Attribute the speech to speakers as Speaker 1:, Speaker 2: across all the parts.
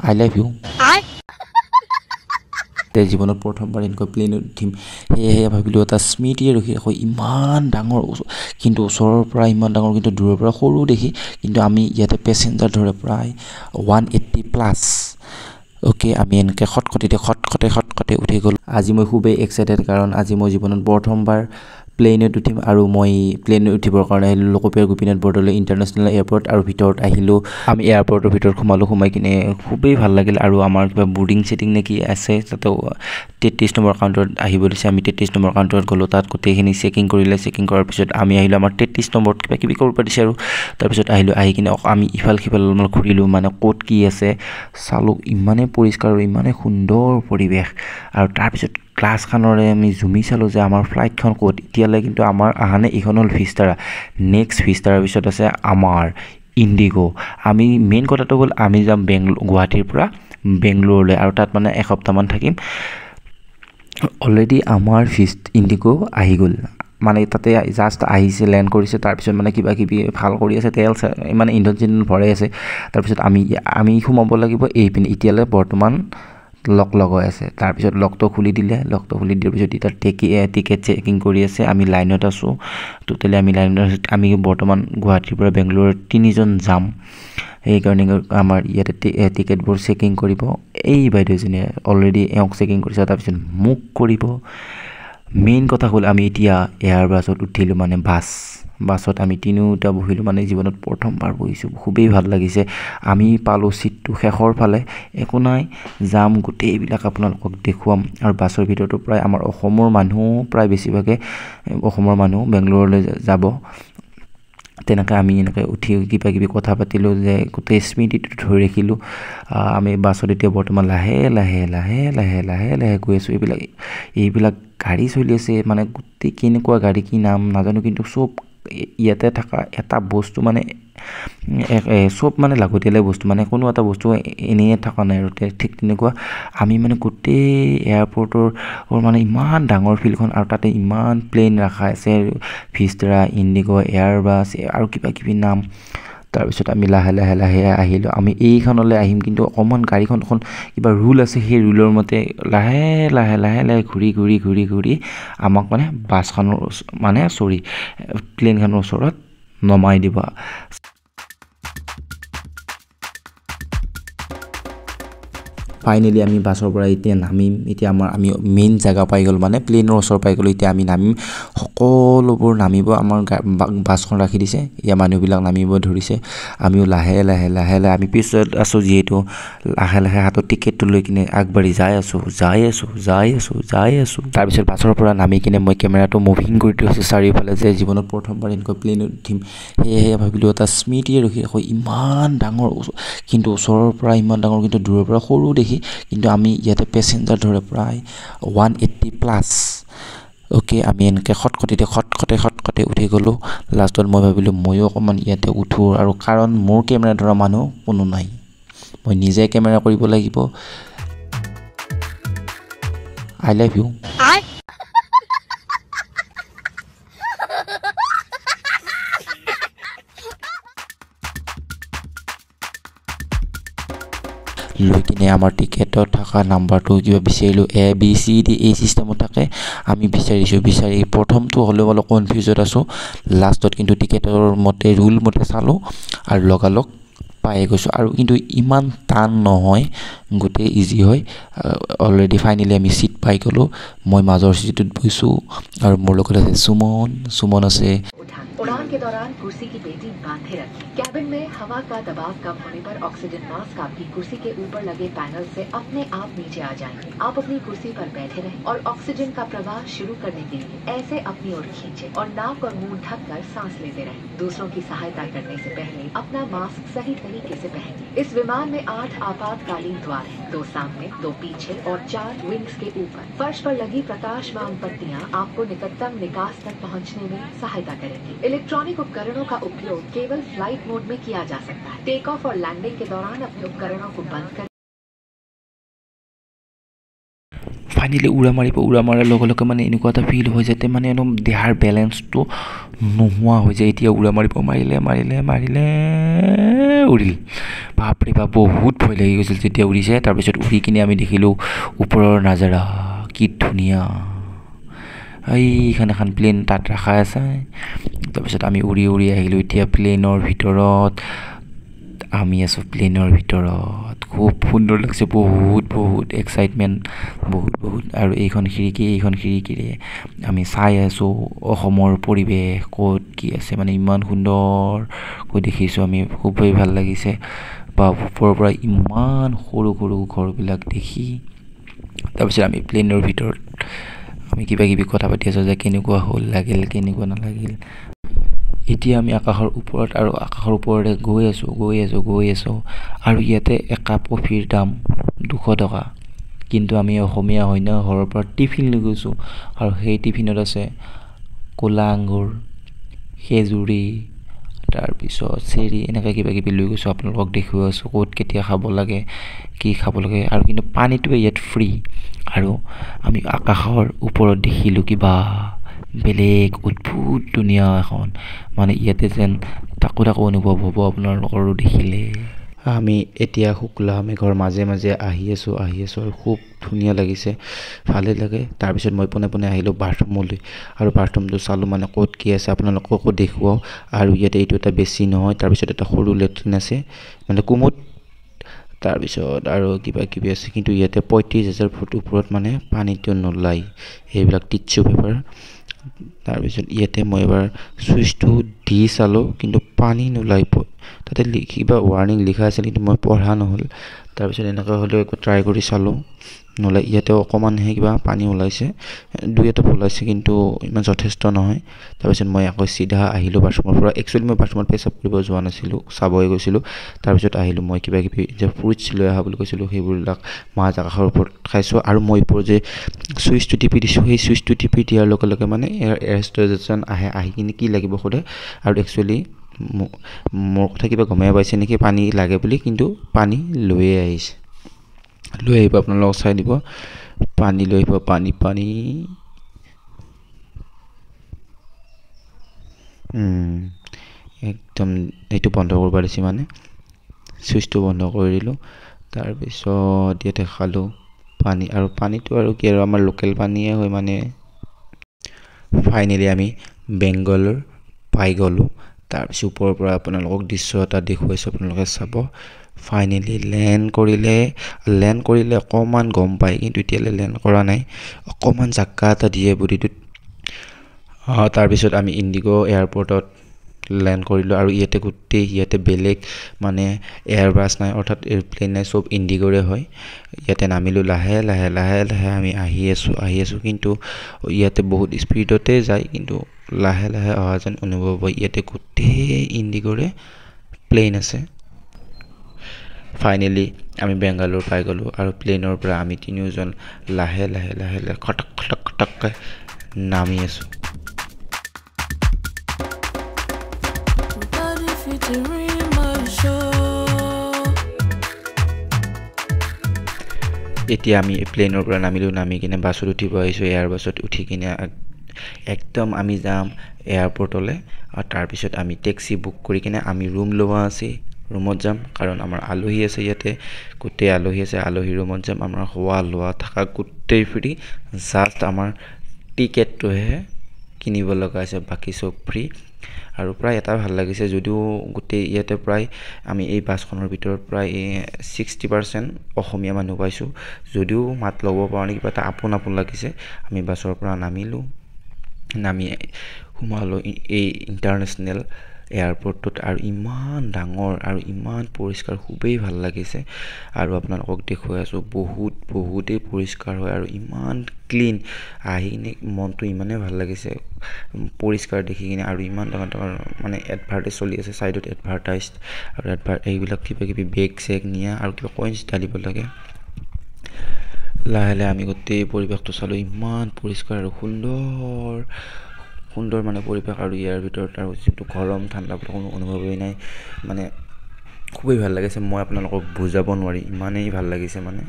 Speaker 1: I love you. জীৱনত প্ৰথমবাৰ এনেকুৱা প্লেনত উঠিম, সেয়েহে ভাবিলোঁ এটা স্মৃতিয়ে ৰখি ৰাখোঁ। ইমান ডাঙৰ, কিন্তু ওচৰৰ পৰা ইমান ডাঙৰ, কিন্তু দূৰৰ পৰা সৰু দেখি। কিন্তু আমি ইয়াতে পেচেঞ্জাৰ ধৰে প্ৰায় 180+। অ'কে, আমি এনেকৈ খটখটিতে খটখটে খটখটে উঠি গ'লোঁ। আজি মই খুবেই এক্সাইটেড, কাৰণ আজি মই জীৱনত প্ৰথমবাৰ প্লেইনত উঠিম। আৰু মই প্লেইনত উঠিবৰ কাৰণে আহিলোঁ লোকপ্ৰিয় গোপীনাথ বৰদলৈ ইণ্টাৰনেশ্যনেল এয়াৰপৰ্ট। আৰু ভিতৰত আহিলোঁ, আমি এয়াৰপৰ্টৰ ভিতৰত সোমালোঁ। সোমাই কিনে খুবেই ভাল লাগিল। আৰু আমাৰ কিবা বৰ্ডিং চেটিং নে কি আছে তাতে, 33 নম্বৰ কাউণ্টাৰত আহিব দিছে। আমি 33 নম্বৰ কাউণ্টাৰত গ'লোঁ, তাত গোটেইখিনি চেকিং কৰিলে। চেকিং কৰাৰ পিছত আমি আহিলোঁ আমাৰ 33 নম্বৰত, কিবা কিবি কৰিব দিছে। আৰু তাৰপিছত আহিলোঁ, আহি কিনে আমি ইফাল সিফাল অলপমান ঘূৰিলোঁ, মানে ক'ত কি আছে চালোঁ। ইমানেই পৰিষ্কাৰ আৰু ইমানেই সুন্দৰ পৰিৱেশ। আৰু তাৰপিছত গ্লাছখনৰে আমি জুমি চালোঁ যে আমাৰ ফ্লাইটখন ক'ত। এতিয়ালৈ কিন্তু আমাৰ অহা নাই। এইখন হ'ল ভিষ্টাৰা। নেক্সট ভিষ্টাৰাৰ পিছত আছে আমাৰ ইণ্ডিগ'। আমি মেইন কথাটো হ'ল আমি যাম গুৱাহাটীৰ পৰা বেংগলোৰলৈ, আৰু তাত মানে এসপ্তাহমান থাকিম। অলৰেডি আমাৰ ইণ্ডিগ' আহি গ'ল, মানে তাতে জাষ্ট আহিছে, লেণ্ড কৰিছে। তাৰপিছত মানে কিবা কিবি ভাল কৰি আছে, তেল মানে ইন্ধন চিন্ধন ভৰাই আছে। তাৰপিছত আমি সোমাব লাগিব এইপিনে। এতিয়ালৈ বৰ্তমান লক লগাই আছে। তাৰপিছত লকটো খুলি দিলে। লকটো খুলি দিয়াৰ পিছত এতিয়া টিকেট চেকিং কৰি আছে। আমি লাইনত আছোঁ, টোটেলি আমি লাইনত আছোঁ। আমি বৰ্তমান গুৱাহাটীৰ পৰা বেংগলোৰ 3জন যাম, সেইকাৰণে আমাৰ ইয়াতে টিকেটবোৰ চেকিং কৰিব। এই বাইদেউজনীয়ে অলৰেডি এওঁক চেকিং কৰিছে, তাৰপিছত মোক কৰিব। মেইন কথা হ'ল আমি এতিয়া এয়াৰ বাছত উঠিলোঁ, মানে বাছত আমি তিনিওটা বহিলোঁ। মানে জীৱনত প্ৰথমবাৰ বহিছোঁ, খুবেই ভাল লাগিছে। আমি পালোঁ ছিটটো শেষৰ ফালে, একো নাই, যাম গোটেইবিলাক আপোনালোকক দেখুৱাম। আৰু বাছৰ ভিতৰতো প্ৰায় আমাৰ অসমৰ মানুহ, প্ৰায় বেছিভাগে অসমৰ মানুহ বেংগলোৰলৈ যাব। তেনেকৈ আমি এনেকৈ উঠি কিবা কিবি কথা পাতিলোঁ, যে গোটেই স্মৃতিটো ধৰি ৰাখিলোঁ। আমি বাছত এতিয়া বৰ্তমান লাহে লাহে লাহে লাহে লাহে লাহে গৈ আছোঁ। এইবিলাক গাড়ী চলি আছে, মানে গোটেই কেনেকুৱা গাড়ী কি নাম নাজানো, কিন্তু চব ইয়াতে থকা এটা বস্তু মানে চব মানে লাগতিয়ালে বস্তু, মানে কোনো এটা বস্তু এনেই থকা নাই। আৰু ঠিক তেনেকুৱা আমি মানে গোটেই এয়াৰপৰ্টৰ মানে ইমান ডাঙৰ ফিল্ডখন, আৰু তাতে ইমান প্লেইন ৰখা আছে, ভিষ্টাৰা, ইণ্ডিগ', এয়াৰবাছ আৰু কিবা কিবি নাম। তাৰপিছত আমি লাহে লাহে লাহে আহিলোঁ। আমি এইখনলৈ আহিম, কিন্তু অকণমান গাড়ীখন অকণ কিবা ৰুল আছে, সেই ৰুলৰ মতে লাহে লাহে লাহে লাহে ঘূৰি ঘূৰি ঘূৰি ঘূৰি আমাক মানে বাছখনৰ মানে চৰি প্লেইনখনৰ ওচৰত নমাই দিব। ফাইনেলি আমি বাছৰ পৰা এতিয়া নামিম। এতিয়া আমি মেইন জেগা পাই গ'লোঁ, মানে প্লেইনৰ ওচৰ পাই গ'লোঁ। এতিয়া আমি নামিম, সকলোবোৰ নামিব। আমাৰ বাছখন ৰাখি দিছে, এতিয়া মানুহবিলাক নামিব ধৰিছে। আমিও লাহে লাহে লাহে লাহে, আমি পিছত আছোঁ যিহেতু, লাহে লাহে হাতত টিকেটটো লৈ কিনে আগবাঢ়ি যাই আছোঁ, যাই আছোঁ, যাই আছোঁ, যাই আছোঁ। তাৰপিছত বাছৰ পৰা নামি কিনে মই কেমেৰাটো মুভিং কৰি থৈছোঁ চাৰিওফালে, যে জীৱনত প্ৰথমবাৰ এনেকুৱা প্লেইনত উঠিম, সেয়েহে ভাবিলোঁ এটা স্মৃতিয়ে ৰখি ৰাখোঁ। ইমান ডাঙৰ, কিন্তু ওচৰৰ পৰা ইমান ডাঙৰ, কিন্তু দূৰৰ পৰা সৰু দেখি। কিন্তু আমি ইয়াতে পেচেঞ্জাৰ ধৰে প্ৰায় 180+। অ'কে, আমি এনেকৈ খটখটিতে খটখটে খটখটে উঠি গ'লোঁ। লাষ্টত মই ভাবিলোঁ ময়ো অকণমান ইয়াতে উঠোঁ, আৰু কাৰণ মোৰ কেমেৰা ধৰা মানুহ কোনো নাই, মই নিজে কেমেৰা কৰিব লাগিব। I love you. লৈ কিনে আমাৰ টিকেটত থকা নাম্বাৰটো কিবা বিচাৰিলোঁ, এ বি চি ডি এই চিষ্টেমত থাকে। আমি বিচাৰিছোঁ, বিচাৰি প্ৰথমটো হ'লেও অলপ কনফিউজত আছোঁ, লাষ্টত কিন্তু টিকেটৰ মতে ৰুল মতে চালোঁ আৰু লগালগ পাই গৈছোঁ। আৰু কিন্তু ইমান টান নহয়, গোটেই ইজি হয়। অলৰেডি ফাইনেলি আমি ছিট পাই গ'লোঁ। মই মাজৰ ছিটটোত বহিছোঁ আৰু মোৰ লগত আছে সুমন, সুমন আছে।
Speaker 2: उड़ान के दौरान कुर्सी की पेटी बांधे रखें। कैबिन में हवा का दबाव कम होने पर ऑक्सीजन मास्क आपकी कुर्सी के ऊपर लगे पैनल से अपने आप नीचे आ जाएंगे। आप अपनी कुर्सी पर बैठे रहें और ऑक्सीजन का प्रवाह शुरू करने के लिए ऐसे अपनी ओर खींचें और नाक और मुंह ढक कर सांस लेते रहें। दूसरों की सहायता करने से पहले अपना मास्क सही तरीके से पहनें। इस विमान में 8 आपातकालीन द्वार हैं, 2 सामने, 2 पीछे और 4 विंग्स के ऊपर। फर्श पर लगी प्रकाशमान पट्टियाँ आपको निकटतम निकास तक पहुँचने में सहायता करेंगी। इलेक्ट्रॉनिक उपकरणों का उपयोग केवल फ्लाइट मोड में किया जा सकता है। टेक ऑफ और लैंडिंग के दौरान अपने उपकरणों को बंद करें।
Speaker 1: ফাইনেলি উৰা মাৰিব, উৰা মৰাৰ লগে লগে মানে এনেকুৱা এটা ফিল হৈ যাতে মানে একদম দেহাৰ বেলেঞ্চটো নোহোৱা হৈ যায়। এতিয়া উৰা মাৰিব, মাৰিলে মাৰিলে মাৰিলে উৰিল, বাপৰে বাপ বহুত ভয় লাগি গৈছিল যেতিয়া উৰিছে। তাৰপিছত উৰি কিনে আমি দেখিলোঁ ওপৰৰ নাজাৰা কি ধুনীয়া, এইখন এখন প্লেন তাত ৰখা আছে। তাৰপিছত আমি উৰি উৰি আহিলোঁ এতিয়া প্লেনৰ ভিতৰত, আমি আছোঁ প্লেনৰ ভিতৰত, খুব সুন্দৰ লাগিছে, বহুত বহুত এক্সাইটমেণ্ট, বহুত বহুত। আৰু এইখন খিৰিকী, এইখন খিৰিকীৰে আমি চাই আছোঁ অসমৰ পৰিৱেশ ক'ত কি আছে, মানে ইমান সুন্দৰকৈ দেখিছোঁ আমি, খুবেই ভাল লাগিছে। বা ওপৰৰ পৰা ইমান সৰু সৰু ঘৰবিলাক দেখি। তাৰপিছত আমি প্লেনৰ ভিতৰত আমি কিবা কিবি কথা পাতি আছোঁ যে কেনেকুৱা হ'ল লাগিল, কেনেকুৱা নালাগিল। এতিয়া আমি আকাশৰ ওপৰত আৰু আকাশৰ ওপৰতে গৈ আছোঁ গৈ আছোঁ গৈ আছোঁ। আৰু ইয়াতে একাপ কফিৰ দাম 200 টকা, কিন্তু আমি অসমীয়া হয় ন, ঘৰৰ পৰা টিফিন লৈ গৈছোঁ। আৰু সেই টিফিনত আছে ক'লা আঙুৰ, খেজুৰি, তাৰপিছত চেৰি, এনেকৈ কিবা কিবি লৈ গৈছোঁ। আপোনালোকক দেখুৱাই আছোঁ ক'ত কেতিয়া খাব লাগে, কি খাব লাগে। আৰু কিন্তু পানীটোৱে ইয়াত ফ্ৰী। আৰু আমি আকাশৰ ওপৰত দেখিলোঁ কিবা বেলেগ অদ্ভুত ধুনীয়া এখন, মানে ইয়াতে যেন তাকো তাকো অনুভৱ হ'ব আপোনালোকৰো দেখিলে। আমি এতিয়া শুক্লা মেঘৰ মাজে মাজে আহি আছোঁ আহি আছোঁ আৰু খুব ধুনীয়া লাগিছে, ভালেই লাগে। তাৰপিছত মই পোনে পোনে আহিলোঁ বাথৰুমলৈ আৰু বাথৰুমটো চালোঁ মানে ক'ত কি আছে আপোনালোককো দেখুৱাওঁ। আৰু ইয়াতে এইটো এটা বেছি নহয়, তাৰপিছত এটা সৰু লেট্ৰিন আছে মানে কুমুদ, তাৰপিছত আৰু কিবা কিবি আছে। কিন্তু ইয়াতে 35,000 ফুট ওপৰত মানে পানীটো নোলায়, সেইবিলাক টিচু পেপাৰ। তাৰপিছত ইয়াতে মই এবাৰ চুইচটো দি চালোঁ, কিন্তু পানী নোলায়, তাতে কিবা ৱাৰ্ণিং লিখা আছিল কিন্তু মই পঢ়া নহ'ল। তাৰপিছত এনেকুৱা হ'লেও একো ট্ৰাই কৰি চালোঁ, নোলায়। ইয়াতে অকণমানহে কিবা পানী ওলাইছে, দুই এটা ওলাইছে কিন্তু ইমান যথেষ্ট নহয়। তাৰপিছত মই আকৌ চিধা আহিলোঁ বাথৰুমৰ পৰা। একচুৱেলি মই বাথৰুমত পেচাব কৰিব যোৱা নাছিলোঁ, চাবই গৈছিলোঁ। তাৰপিছত আহিলোঁ মই কিবা কিবি যে ফ্ৰুইটছ লৈ অহা বুলি কৈছিলোঁ, সেইবিলাক মাজ আকাশৰ ওপৰত খাইছোঁ। আৰু মই ওপৰত যে চুইচটো টিপি দিছোঁ, সেই চুইচটো টিপি দিয়াৰ লগে লগে মানে এয়াৰ ষ্টেচন আহে, আহি কিনে কি লাগিব সোধে। আৰু একচুৱেলি মোৰ কথা কিবা গমেই পাইছে নেকি পানী লাগে বুলি, কিন্তু পানী লৈয়ে আহিছে। লৈ আহিব, আপোনালোকক চাই দিব, পানী লৈ আহিব, পানী পানী। একদম এইটো বন্ধ কৰিব দিছে, মানে চুইচটো বন্ধ কৰি দিলোঁ। তাৰপিছত ইয়াতে খালোঁ পানী, আৰু পানীটো আৰু কি আৰু আমাৰ লোকেল পানীয়ে হয় মানে। ফাইনেলি আমি বেংগালোৰ পাই গ'লোঁ। তাৰপিছত ওপৰৰ পৰা আপোনালোকক দৃশ্য এটা দেখুৱাইছোঁ, আপোনালোকে চাব। ফাইনেলি লেণ্ড কৰিলে, লেণ্ড কৰিলে অকণমান গম পায়, কিন্তু এতিয়ালৈ লেণ্ড কৰা নাই, অকণমান জাক্কা এটা দিয়ে বডিটোত। তাৰপিছত আমি ইণ্ডিগ' এয়াৰপৰ্টত লেণ্ড কৰিলোঁ। আৰু ইয়াতে গোটেই ইয়াতে বেলেগ মানে এয়াৰবাছ নাই, অৰ্থাৎ এয়াৰপ্লেন নাই, চব ইণ্ডিগ'ৰে হয়। ইয়াতে নামিলোঁ লাহে লাহে লাহে লাহে আমি আহি আছোঁ আহি আছোঁ, কিন্তু ইয়াতে বহুত স্পীডতে যায়, কিন্তু লাহে লাহে অহা যেন অনুভৱ হয়। ইয়াতে গোটেই ইণ্ডিগ'ৰে প্লেন আছে। ফাইনেলি আমি বেংগালোৰ পাই গ'লোঁ। আৰু প্লেনৰ পৰা আমি তিনিওজন লাহে লাহে লাহে লাহে খটক খটক খটককৈ নামি আছোঁ। এতিয়া আমি প্লেনৰ পৰা নামিলোঁ, নামি কিনে বাছত উঠিব আহিছোঁ। এয়াৰ বাছত উঠি কিনে একদম আমি যাম এয়াৰপৰ্টলৈ। আৰু তাৰপিছত আমি টেক্সি বুক কৰি কিনে আমি ৰুম লোৱা আছে, ৰুমত যাম, কাৰণ আমাৰ আলহী আছে ইয়াতে, গোটেই আলহী আছে, আলহী ৰুমত যাম। আমাৰ খোৱা লোৱা থকা গোটেই ফ্ৰী, জাষ্ট আমাৰ টিকেটটোহে কিনিব লগা আছে, বাকী চব ফ্ৰী। আৰু প্ৰায় এটা ভাল লাগিছে, যদিও গোটেই ইয়াতে প্ৰায় আমি এই বাছখনৰ ভিতৰত প্ৰায় 60% অসমীয়া মানুহ পাইছোঁ, যদিও মাত ল'ব পৰা নাই, কিবা এটা আপোন আপোন লাগিছে। আমি বাছৰ পৰা নামিলোঁ, নামি সোমালোঁ এই ইণ্টাৰনেশ্যনেল এয়াৰপৰ্টটোত। আৰু ইমান ডাঙৰ আৰু ইমান পৰিষ্কাৰ, খুবেই ভাল লাগিছে। আৰু আপোনালোকক দেখুৱাই আছোঁ, বহুত বহুতেই পৰিষ্কাৰ হয় আৰু ইমান ক্লিন। আহি কিনে মনটো ইমানেই ভাল লাগিছে পৰিষ্কাৰ দেখি কিনে। আৰু ইমান ডাঙৰ ডাঙৰ মানে এডভাৰটাইজ চলি আছে, ছাইডত এডভাৰটাইজ আৰু এইবিলাক কিবা কিবি বেগ চেগ নিয়া আৰু কিবা কইনছ ঢালিব লাগে। লাহে লাহে আমি গোটেই পৰিৱেশটো চালোঁ, ইমান পৰিষ্কাৰ আৰু সুন্দৰ সুন্দৰ মানে পৰিৱেশ। আৰু ইয়াৰ ভিতৰত আৰু যিটো গৰম ঠাণ্ডা বুলি কোনো অনুভৱেই নাই, মানে খুবেই ভাল লাগিছে। মই আপোনালোকক বুজাব নোৱাৰি, ইমানেই ভাল লাগিছে মানে।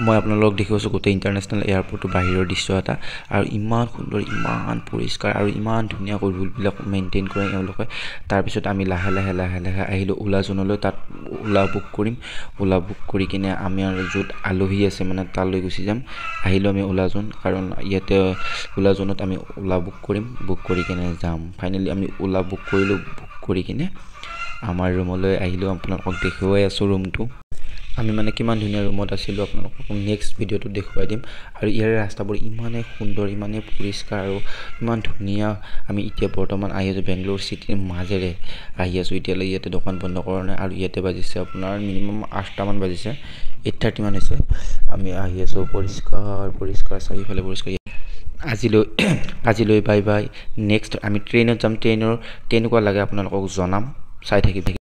Speaker 1: মই আপোনালোকক দেখুৱাইছোঁ গোটেই ইণ্টাৰনেশ্যনেল এয়াৰপৰ্টটোৰ বাহিৰৰ দৃশ্য এটা। আৰু ইমান সুন্দৰ, ইমান পৰিষ্কাৰ আৰু ইমান ধুনীয়াকৈ ৰুলবিলাক মেইনটেইন কৰে এওঁলোকে। তাৰপিছত আমি লাহে লাহে লাহে লাহে আহিলোঁ অ'লা জোনলৈ। তাত অ'লা বুক কৰিম। অ'লা বুক কৰি কিনে আমি আৰু য'ত আলহী আছে মানে তালৈ গুচি যাম। আহিলোঁ আমি অ'লা জোন, কাৰণ ইয়াতে অ'লা জোনত আমি অ'লা বুক কৰিম। বুক কৰি কিনে যাম। ফাইনেলি আমি অ'লা বুক কৰিলোঁ। বুক কৰি কিনে আমাৰ ৰুমলৈ আহিলোঁ। আপোনালোকক দেখুৱাই আছোঁ ৰুমটো। আমি মানে কিমান ধুনীয়া ৰুমত আছিলোঁ, আপোনালোকক নেক্সট ভিডিঅ'টোত দেখুৱাই দিম। আৰু ইয়াৰে ৰাস্তাবোৰ ইমানেই সুন্দৰ, ইমানেই পৰিষ্কাৰ আৰু ইমান ধুনীয়া। আমি এতিয়া বৰ্তমান আহি আছোঁ বেংগলোৰ চিটিৰ মাজেৰে আহি আছোঁ। এতিয়ালৈ ইয়াতে দোকান বন্ধ কৰা নাই। আৰু ইয়াতে বাজিছে আপোনাৰ মিনিমাম 8টামান বাজিছে, 8:30মান হৈছে। আমি আহি আছোঁ, পৰিষ্কাৰ পৰিষ্কাৰ, চাৰিওফালে পৰিষ্কাৰ। আজিলৈ বাই বাই। নেক্সট আমি ট্ৰেইনত যাম। ট্ৰেইনৰ কেনেকুৱা লাগে আপোনালোকক জনাম। চাই থাকিব।